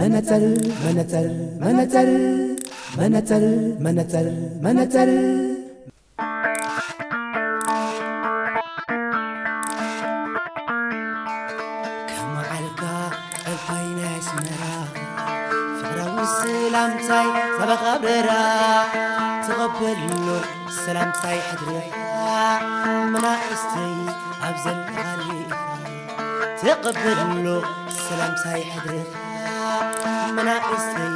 መነጸር መነጸር መነጸር መነጸር መነጸር ከመዓልካ ዕባይ ናይ ኣስመራ ፍቕራዊ ሰላምታይ ጸበኻ ብረራ ተቐበሎ ሰላምታይ ሕድርኻ መናእስተይ ኣብ ዘለኻሉ ኢኻ ተቐበሎ ሰላምታይ ሕድርኻ መናእስተይ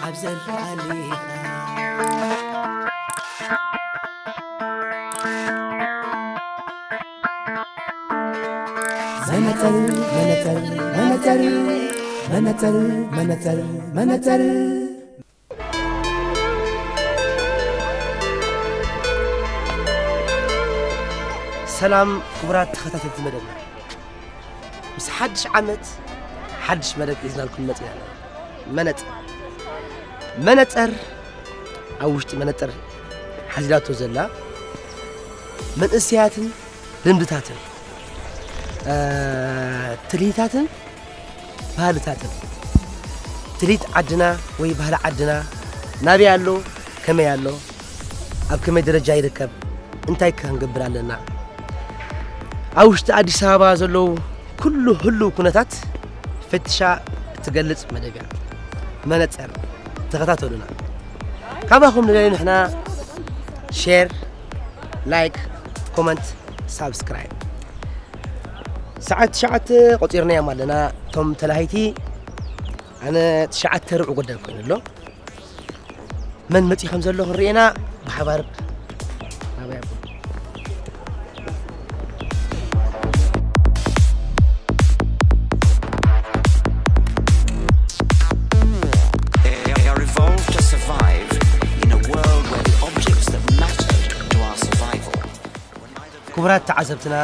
ኣብ ዘለኻሉ ኢኻ መነጸር መነጸር መነጸር መነጸር መነጸር መነጸር ሰላም ክቡራት ተኸታተልቲ መደብና፣ ምስ ሓድሽ ዓመት ሓድሽ መደብ ሒዝናልኩም መፂና ኣለና። መነፀር መነፀር ኣብ ውሽጢ መነፀር ሓዚላቶ ዘላ መንእሰያትን ልምድታትን እ፣ ትልሂታትን ባህልታትን ትልሂት ዓድና ወይ ባህሊ ዓድና ናበይ ኣሎ ከመይ ኣሎ ኣብ ከመይ ደረጃ ይርከብ እንታይ ከ ክንገብር ኣለና ኣብ ውሽጢ ኣዲስ ኣበባ ዘለዉ ኩሉ ህልው ኩነታት ፈትሻ እትገልፅ መደብ እያ መነፀር ተኸታተሉና ካባኹም ንደሊ ንሕና ሼር ላይክ ኮመንት ሳብስክራይብ ሰዓት ትሽዓተ ቆፂርናዮም ኣለና እቶም ተላሃይቲ ኣነ ትሽዓተ ርብዒ ጉዳይ ኮይኑ ኣሎ መን መፂ ከም ዘሎ ክንርኤና ብሓባር ናበይ ኣቦ They are evolved to survive in a world where the objects that mattered to our survival were neither very ክቡራት ተዓዘብትና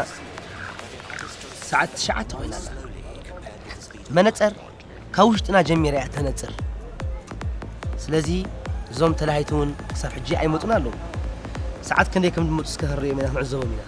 ሰዓት ትሽዓተ ኮይና ኣላ መነፀር ካብ ውሽጥና ጀሚራ እያ ተነፅር ስለዚ እዞም ተላሃይቲ እውን ክሳብ ሕጂ ኣይመፁን ኣለዉ ሰዓት ክንደይ ከም ዝመፁ እስከ ክንሪኦም ኢና ክንዕዘቦም ኢና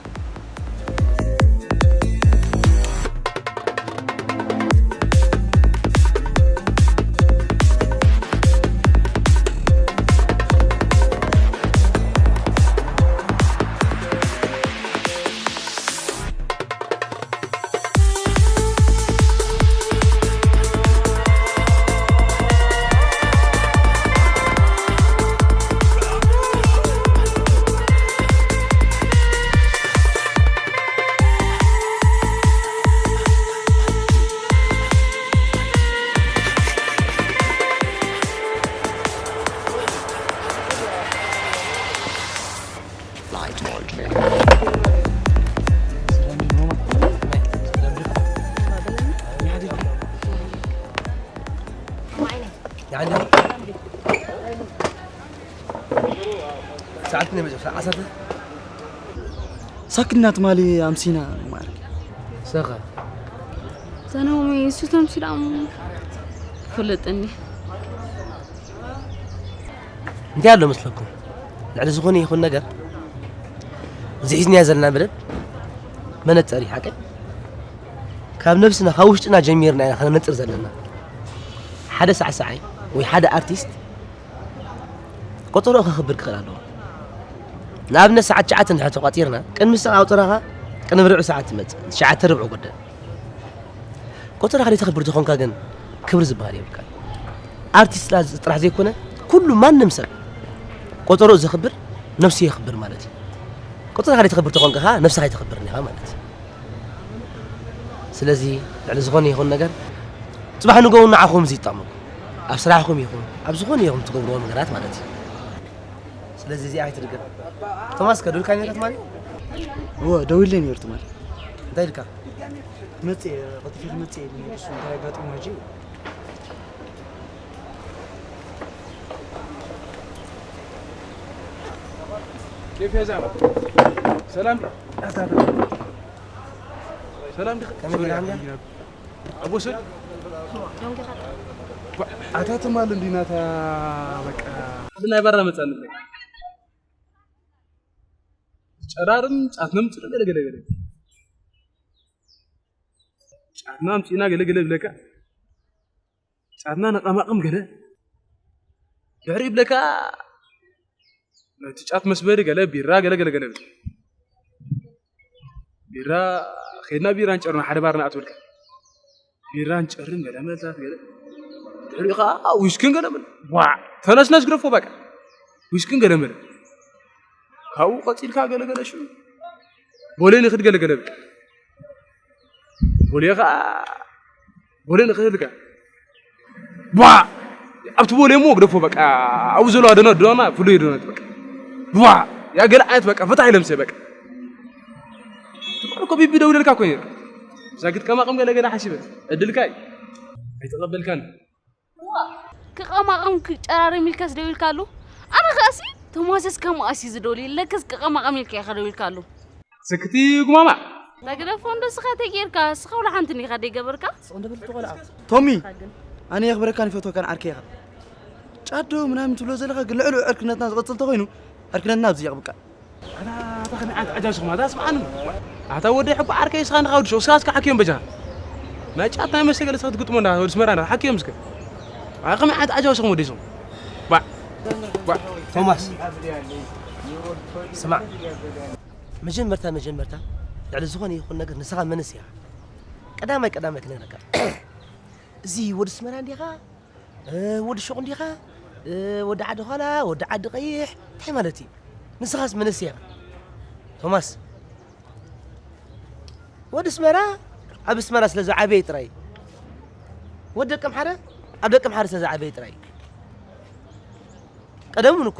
ሳክና ትማሊ ኣምሲና ማር ሰኸ ተናሚ እሱ ተምሲል ኣሙ ፍልጥኒ እንታይ ኣሎ መስለኩም ልዕሊ ዝኾነ ይኹን ነገር እዚ ሒዝናዮ ዘለና መደብ መነፀር እዩ ሓቀይ ካብ ነብስና ካብ ውሽጥና ጀሚርና ኢና ከነነፅር ዘለና ሓደ ሳዕሳዓይ ወይ ሓደ ኣርቲስት ቆፀሮ ከኽብር ክኽእል ኣለዎ ንኣብነት ሰዓት ትሽዓተ እንድሕር ተቋፂርና ቅድሚ ሰ ኣውፅራኻ ቅድሚ ርብዒ ሰዓት ትመፅእ ትሽዓተ ርብዒ ጎደል ቆፀሮኻ ዘይተኽብር ተኾንካ ግን ክብሪ ዝበሃል የብልካን ኣርቲስት ጥራሕ ዘይኮነ ኩሉ ማንም ሰብ ቆፀሮ ዘኽብር ነብሱ የኽብር ማለት እዩ ቆፀሮኻ ዘይተኽብር ተኾንካ ከዓ ነብስኻ ኣይተኽብርን ኢኻ ማለት እዩ ስለዚ ልዕሊ ዝኾነ ይኹን ነገር ፅባሕ ንገው ንዓኹም እዚ ይጠቕመኩም ኣብ ስራሕኩም ይኹን ኣብ ዝኾነ ይኹም ትገብርዎ ነገራት ማለት እዩ ስለዚ እዚኣ ኣይትድገም ቶማስ ከ ደውልካ ነርካ ትማሊ እወ ደዊለይ ነይሩ ትማሊ እንታይ ኢልካ መፅእ ቀልጢፈ መፅእ ኢሉ ነይሩ እሱ እንታይ ኣጋጢሙ ሕጂ كيف يا زلمه؟ سلام؟ ሰላም ዲኻ? ከመይ ዲኻ? ኣቦ ስል ኣታ ትማል እንዲናታ በቃ ናይ በራ መጻን ጨራርም ጫትንም ጽር ገለ ገለ ገለ ጫትና ምጽና ገለ ገለ ብለካ ጫትና ነቐማቕም ገለ ድሕሪ ይብለካ። ነቲ ጫት መስበሪ ገለ ቢራ ገለ ገለ ገለ ብል። ቢራ ኸድና ቢራ እንጨርና ሓደ ባር ንኣትወልካ። ቢራ እንጨርን ገለ መልታት ገለ ድሕሪኡ ኸዓ ዊስክን ገለ መለ። ዋ ተነስነስ ግደፎ በቃ። ዊስክን ገለ መለ። ካብኡ ቀጺልካ ገለ ገለ ሽዑ ቦሌ ንኽድ ገለ ገለ ብል። ቦሌ ኸዓ ቦሌ ንኽድ ኢልካ ቧ ኣብቲ ቦሌ እሞ ግደፎ በቃ። ኣብኡ ዘለዋ ዶናት ዶና ፍሉይ ዶናት በቃ ቧ ያ ገለ ዓይነት በቃ ፈታሕ ኢለምሰ በቃ። ትማሊ እኮ ቢቢ ደውለልካ እኮ ነይረ። ዛግት ቀማቕም ገለ ገለ ሓሲበ ዕድልካ እዩ። ኣይተቐበልካን። ክቐማቕም ክጨራረም ኢልካስ ደው ኢልካሉ? ኣነ ኸኣሲ ቶማስስ ከምኣሲ ዝደውል ለክስ ክቐማቕም ኢልካ ኢኻ ደው ኢልካሉ። ስክቲ ጉማማ። ተግደፎ እንዶ ስኻ ተጌርካ ስኻ ውላ ሓንቲ ኒኻ ደይገበርካ? ቶሚ፣ ኣነ የኽብረካን ይፈትወካን ዓርከይ ኢኻ። ጫዶ ምናምን ትብሎ ዘለኻ ግን ልዕሊ ዕርክነትና ዝቐጽል ተኾይኑ ዕርክነትና ኣብዚ የቕብቃ። ኣታ ኣታ ከመይ ዓይነት ዓጃ ሽኹም ኣታ ስምዓኒ። ኣታ ወደይ ሕቡ ዓርከይ እስኻ ንኻ ወዲ ሸው እስኻ እስካ ሓኪዮም በጃ። ናይ ጫት ናይ መስተ ገለ እስኻ ትግጥሞ እንዳ ወዲ ስመራ እንዳ ሓኪዮም እስከ። ኣታ ከመይ ዓይነት ዓጃ ሽኹም ወዲ ሸው። ባ ባ ቶማስ፣ ስማዕ፣ መጀመርታ መጀመርታ ልዕሊ ዝኾነ ይኹን ነገር ንስኻ መንስ ኢኻ። ቀዳማይ ቀዳማይ ክነግረካ፣ እዚ ወዲ ስመራ እንዲኻ፣ እ፣ ወዲ ሹቕ እንዲኻ፣ እ፣ ወዲ ዓዲ ዃላ፣ ወዲ ዓዲ ቀይሕ፣ እንታይ ማለት እዩ? ንስኻስ መንስ ኢኻ? ቶማስ፣ ወዲ ኣስመራ ኣብ ኣስመራ ስለ ዝዓበየ ጥራይ፣ ወዲ ደቂ ኣምሓረ ኣብ ደቂ ኣምሓረ ስለ ዝዓበየ ጥራይ። ቀደም እውን እኮ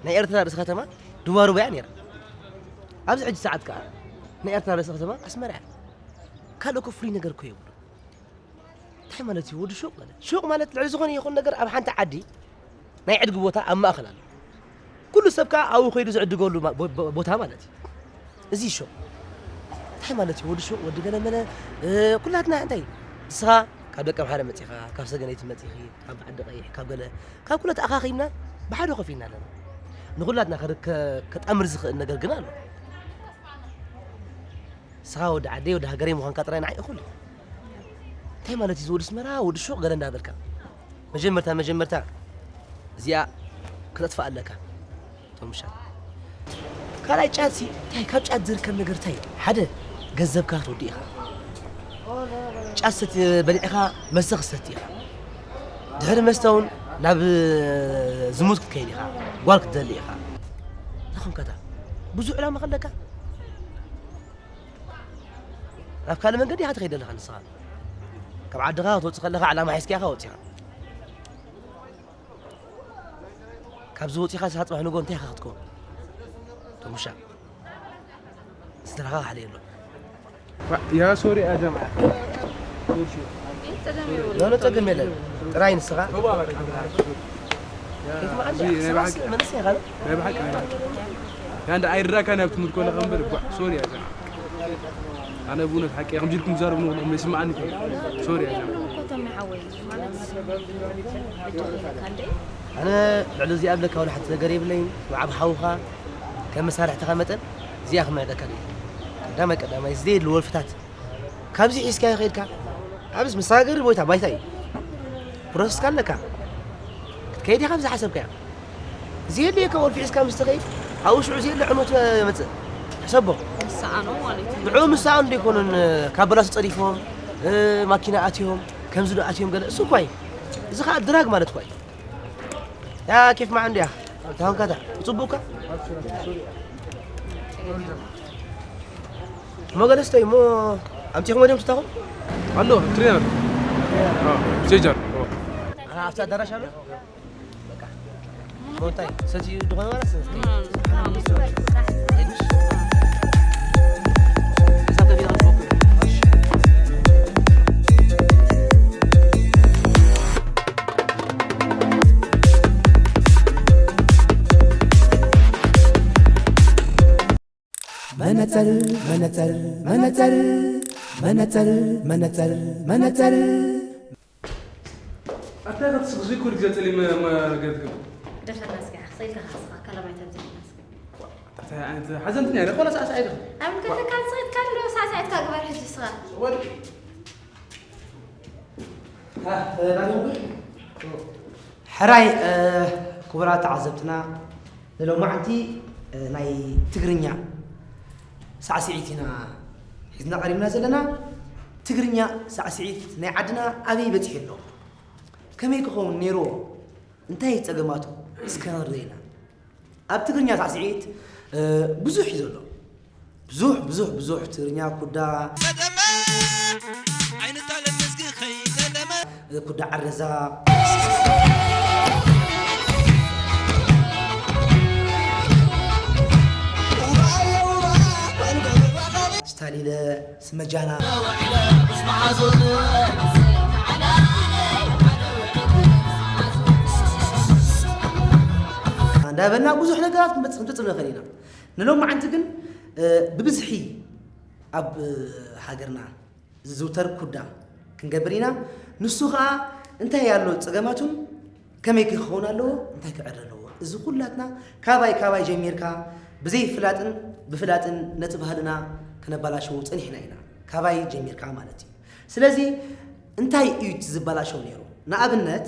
ናይ ኤርትራ ርእሲ ከተማ ድባሩባ እያ ነይራ። ኣብዚ ሕጂ ሰዓት ከኣ ናይ ኤርትራ ርእሲ ከተማ ኣስመራ እያ። ካልእ እኮ ፍሉይ ነገር እኮ የብሉን። እንታይ ማለት እዩ ወዲ ሹቕ ማለት? ሹቕ ማለት ልዕሊ ዝኾነ ይኹን ነገር ኣብ ሓንቲ ዓዲ ናይ ዕድጊ ቦታ ኣብ ማእኸል ኣሎ። ኩሉ ሰብ ከኣ ኣብኡ ከይዱ ዝዕድገሉ ማ-፣ ቦ-፣ ቦ-፣ ቦታ ማለት እዩ። እዚ ሹቕ እንታይ ማለት እዩ? ወዲ ሹቕ፣ ወዲ ገለመለ፣ እ፣ ኩላትና እንታይ? ንስኻ ካብ ደቀምሓረ መጺኻ፣ ካብ ሰገነይቲ መጺኺ፣ ካብ ዓዲ ቀይሕ፣ ካብ ገለ፣ ካብ ኩለ ተኣኻኺብና ብሓደ ኮፍ ኢልና ኣለና። ንኹላትና ከ-፣ ከ-፣ ከጣምር ዝኽእል ነገር ግን ኣሎ። ንስኻ ወዲ ዓደይ፣ ወዲ ሃገረይ ምዃንካ ጥራይ ንዓይ እኹል እዩ። እንታይ ማለት እዩ? እዚ ወዲ ኣስመራ፣ ወዲ ሹቕ ገለ እንዳበልካ። መጀመርታ፣ መጀመርታ እዚኣ ክተጥፍኣ ኣለካ። ቶምሻ። ካልኣይ ጫት ሲ፣ እንታይ ካብ ጫት ዝርከብ ነገር እንታይ እዩ? ሓደ፣ ገንዘብካ ክትወድእ ኢኻ። ጫት ሰቲ-፣ በሊዕኻ መስተ ክትሰቲ ኢኻ። ድሕሪ መስተ እውን ናብ ዝሙት ክትከይድ ኢኻ። ጓል ክትደሊ ኢኻ። እንታይ ኮንካ እታ? ብዙሕ ዕላማ ከለካ? ናብ ካልእ መንገዲ ኢኻ ትኸይድ ዘለኻ ንስኻ። ካብ ዓድኻ ክትወጽእ ከለኻ ዕላማ ሒዝካ ኢኻ ወጺኻ። ካብዚ ወጺኻ ንስኻ ጽባሕ ንግሆ እንታይ ኢኻ ክትከውን? ተሙሻ። ስድራኻ ክሓልየሎም። ያ ሶሪ ያ ጀምዓ። ኖ፣ ኖ፣ ጸገም የለን። ጥራይ ንስኻ። ከይትመዓኒ እዚ ኢኻ። ናይ ብሓቂ፣ ንስኻስ መንእሰይ ኢኻ። ናይ ብሓቂ፣ ናይ ብሓቂ። ያ እንዳ ኣይርዳእካን ኣብ ትምህርቲ ኮለኻ እምበር፣ ጓዕ፣ ሶሪ ያ ጀምዓ። ኣነ ብእውነት ሓቂ እየ፣ ከምዚ ኢልኩም ትዛረቡ ንኹልኹም ይስምዓኒ እኮ። ሶሪ ያ ጀምዓ። እኮ ተሚ ሓወይ፣ ማለት፣ ኣነ ልዕሊ እዚኣ እብለካ ወላ ሓንቲ ነገር የብለይን። ብዓብ ሓውኻ ከም መሳርሕትኻ መጠን እዚኣ ክምዕደካ ድየ። ቀዳማይ ቀዳማይ፣ እዚ ዘየድሊ ወልፍታት ካብዚ ሒዝካዮ ከይድካ፣ ኣብዚ መሰጋገሪ ቦታ ባይታ እዩ። ፕሮሰስካ ኣለካ። ክትከይድ ኢኻ ብዝሓሰብካዮ። ዘየድልየካ ወልፊ ሒዝካ ምስ ትኸይድ፣ ኣብኡ ሽዑ ዘየድሊ ዕንወት ይመጽእ። ሕሰቦ። ምስኣኖም ማለት እዩ። ንዕኡ ምስኣኑ ዶ ኣይኮኑን፣ ካብ በላሱ ጸዲፎም፣ እ፣ ማኪና ኣትዮም፣ ከምዚ ዶ ኣትዮም ገለ፣ እሱ እኳ እዩ። እዚ ኸኣ ድራግ ማለት እኳ እዩ። ያ ኬፍ መዓን ድያ? ታንካታ፣ ጽቡቅካ? እሞ ገለ ስተይ እሞ ኣምጺኹም ወዲኦም ትታኹም? ኣሎ፣ ትሬነር። ኣዎ፣ ሴጃር። ኣዎ። ኣብቲ ኣዳራሽ ኣሎ? በቃ። ሞንታይ፣ ሰቲ ዝኾነ ማለት ነው። መነጸር፣ መነጸር፣ መነጸር፣ መነጸር፣ መነጸር፣ መነጸር። ኣታ ኢኻ ትስቕ፣ እዚ ኩሉ ግዜ ጸሊም መ-፣ መ-፣ ገርግም። ግደፈና እስኪ፣ ክሰይልካ ስኻ፣ ካላማይ ተብዝሕና እስኪ። ኣታ እንታይ ዓይነት ሓዘንተኛ ኢኻ? ኮላ ሳዕሳዒት ኢኻ። ኣብ ንከተካ ዝኸድካ እንዶ ሳዕሳዒትካ ግበር ሕጂ ስኻ። ወዲ። ሕራይ ክቡራት ተዓዘብትና፣ ንሎማዕንቲ ናይ ትግርኛ ሳዕስዒት ኢና ሒዝና ቀሪብና ዘለና። ትግርኛ ሳዕስዒት ናይ ዓድና ኣበይ በፂሑ ኣሎ? ከመይ ክኸውን ነይርዎ? እንታይ ጸገማቱ? እስከ ንርዳእ ኢና። ኣብ ትግርኛ ሳዕስዒት ብዙሕ እዩ ዘሎ። ብዙሕ ብዙሕ ብዙሕ ትግርኛ ኩዳ፣ ኩዳ ዓረዛ፣ ስታሊለ፣ ስመጃና እንዳበልና ብዙሕ ነገራት ክንበጽ ክንፍጽም ንኽእል ኢና። ንሎማዓንቲ ግን ብብዝሒ ኣብ ሃገርና ዝዝውተር ኩዳ ክንገብር ኢና። ንሱ ኸኣ እንታይ ኣሎ ጸገማቱን ከመይ ክኸውን ኣለዎ፣ እንታይ ክዕረ ኣለዎ፣ እዚ ኩላትና ካባይ ካባይ ጀሚርካ ብዘይፍላጥን ብፍላጥን ነቲ ባህልና ከነባላሽዎ ጸኒሕና ኢና። ካባይ ጀሚርካ ማለት እዩ። ስለዚ እንታይ እዩ እቲ ዝበላሸው ነይሩ? ንኣብነት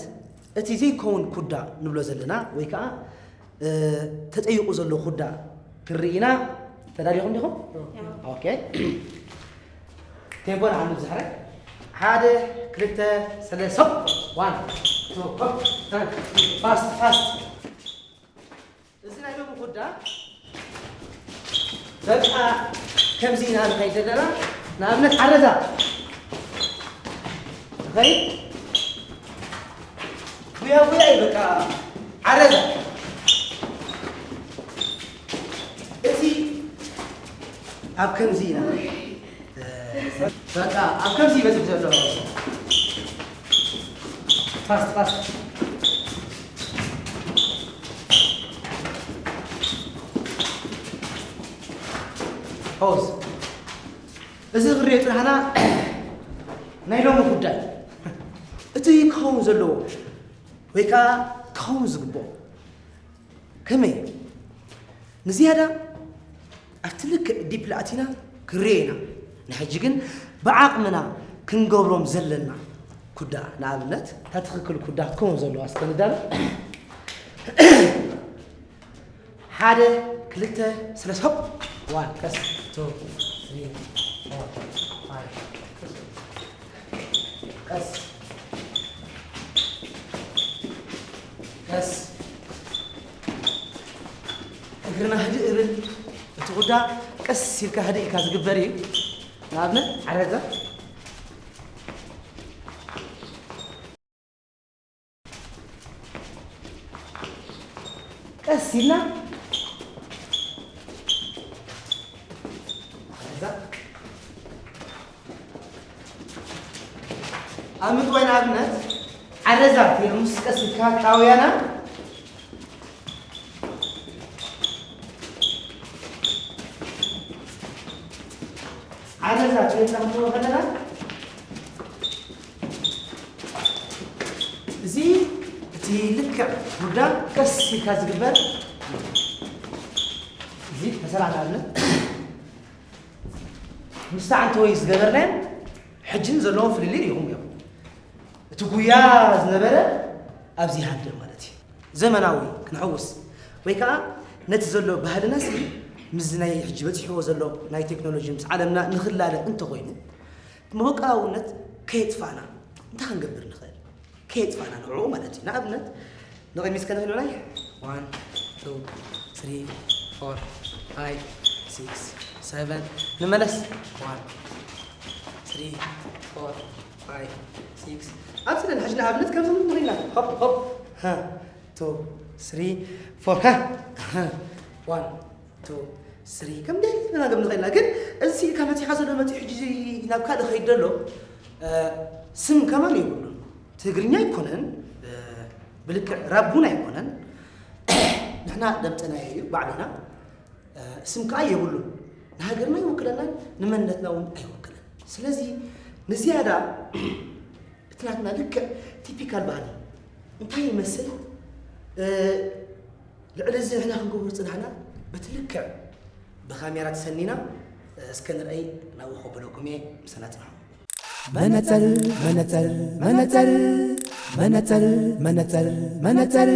እቲ ዘይከውን ኩዳ ንብሎ ዘለና ወይ ከኣ ተጠይቑ ዘሎ ኩዳ ክንርኢ ኢና። ተዳሊኹም ዲኹም? ኦኬ። ቴምፖ ንሓምድ ዝሕረ። ሓደ፣ ክልተ፣ ሰለስተ፣ ሆፕ። ዋን፣ ቱ፣ ሆፕ። ፋስት፣ ፋስት። እዚ ናይ ሎሚ ኩዳ በቃ ከምዚ ኢና ንኸይድ ዘለና። ንኣብነት ዓረዛ ንኸይድ ጉያ ጉያ እዩ በቃ ዓረዛ። እዚ ኣብ ከምዚ ኢና በቃ ኣብ ከምዚ ይበጽሕ ዘሎ። ፋስት ፋስት። ፖዝ። እዚ ክንሪኦ ጽናሕና ናይ ሎሚ ጉዳይ እቲ ክኸውን ዘለዎ ወይ ከዓ ክኸውን ዝግብኦ ከመይ ንዝያዳ ኣብቲ ልክዕ ዲፕ ኣቲና ክንሪኦ ኢና። ንሕጂ ግን ብዓቕምና ክንገብሮም ዘለና ኩዳ ንኣብነት እታ ትኽክል ኩዳ ክትከውን ዘለዋ እስከ ንዳሎ። ሓደ ክልተ ሰለስተ ሆፕ። ዋን ቀስ ቱ ስሪ ፎር ፋይቭ። ቀስ ቀስ እግርና ህድእ እብል። እቲ ኩዳ ቀስ ኢልካ ህድእ ኢልካ ዝግበር እዩ። ንኣብነት ዓረዛ ቀስ ኢልና ዓረዛ ኣብ ምጥዋይ ንኣብነት ዓረዛ ቴርሙስ ቀስ ኢልካ ጣውያና ዓረዛ ቴርሙስ ከለና እዚ እቲ ልክዕ ጉዳ ቀስ ኢልካ ዝግበር እዚ ተሰራዕ ንኣብነት ምስታ ዓንተወይ ዝገበርናዮም ሕጅን ዘለዎም ፍልልይ ርኢኹም እዮም። እቲ ጉያ ዝነበረ ኣብዚ ይሃድር ማለት እዩ። ዘመናዊ ክንሕውስ ወይ ከዓ ነቲ ዘሎ ባህልና ሲ ምስዚ ናይ ሕጂ በፂሕዎ ዘሎ ናይ ቴክኖሎጂ ምስ ዓለምና ንኽላለ እንተኾይኑ መበቃላውነት ከየጥፋእና እንታይ ክንገብር ንኽእል? ከየጥፋእና ንዕኡ ማለት እዩ። ንኣብነት ንቕድሚት ከነህልናይ ዋን ቱ ስሪ ፎር ፋይቭ ሲክስ ሰቨን ንመለስ ዋን ስሪ ፎር ፋይቭ ሲክስ ኣብዚ ነን ሕጂ ንኣብነት ከምዚ ንኽኢልና ሆፕ ሆፕ ሃ ቱ ስሪ ፎር ሃ ዋን ቱ ስሪ ከም ደሊና ገብ ንኽእልና ግን እዚ ስኢልካ መፂኻ ዘሎ መፂኡ ሕጂ ናብ ካልእ ኸይድ ዘሎ ስም ከማን የብሉን። ትግርኛ ኣይኮነን፣ ብልክዕ ራቡን ኣይኮነን። ንሕና ደምፅናዮ እዩ ባዕልና። ስም ከዓ የብሉን። ንሃገርና ይውክለናን ንመንነትና እውን ኣይውክልን። ስለዚ ንዝያዳ እቲ ናትና ልክዕ ቲፒካል ባህሊ እንታይ ይመስል? ልዕሊ እዚ ንሕና ክንገብሮ ዝፅናሕና በቲ ልክዕ ብካሜራ ተሰኒና እስከ ንርአይ ናብኡ ከብለኩም እየ። ምሳና ፅንሑ። መነጸር መነጸር መነጸር መነጸር መነጸር መነጸር።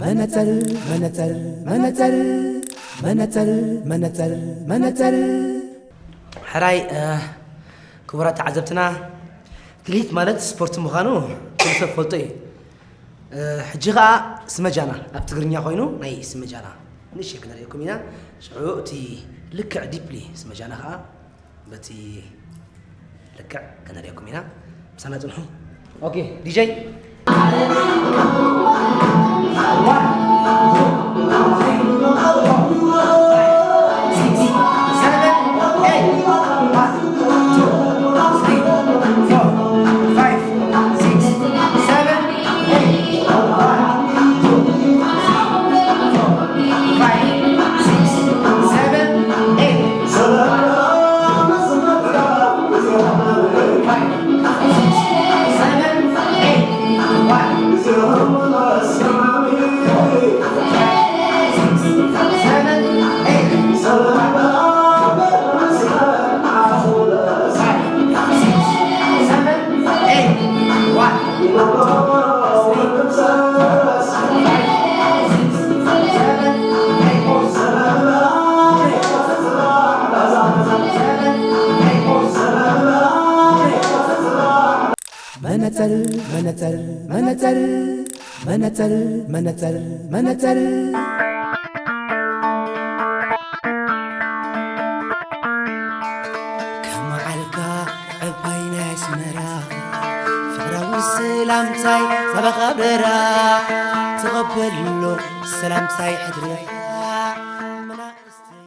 መነጸር መነጸር መነጸር መነጸር መነጸር መነጸር። ሕራይ፣ እ፣ ክቡራት ተዓዘብትና፣ ክሊት ማለት ስፖርት ምዃኑ ኩሉ ሰብ ፈልጦ እዩ። እ፣ ሕጂ ኸኣ ስመጃና ኣብ ትግርኛ ኮይኑ ናይ ስመጃና ንእሽተይ ክነርእየኩም ኢና። ሽዑ እቲ ልክዕ ዲፕሊ ስመጃና ኸኣ በቲ ልክዕ ከነርእየኩም ኢና። ምሳና ጽንሑ። ኦኬ፣ ዲጀይ። መነጸር መነጸር መነጸር መነጸር መነጸር መነጸር። ከመዓልካ ዕባይ ናይ ኣስመራ፣ ፍቕራዊ ሰላምታይ ጸባኻ በራ፣ ተቐበሎ ሰላምታይ ሕድሪ።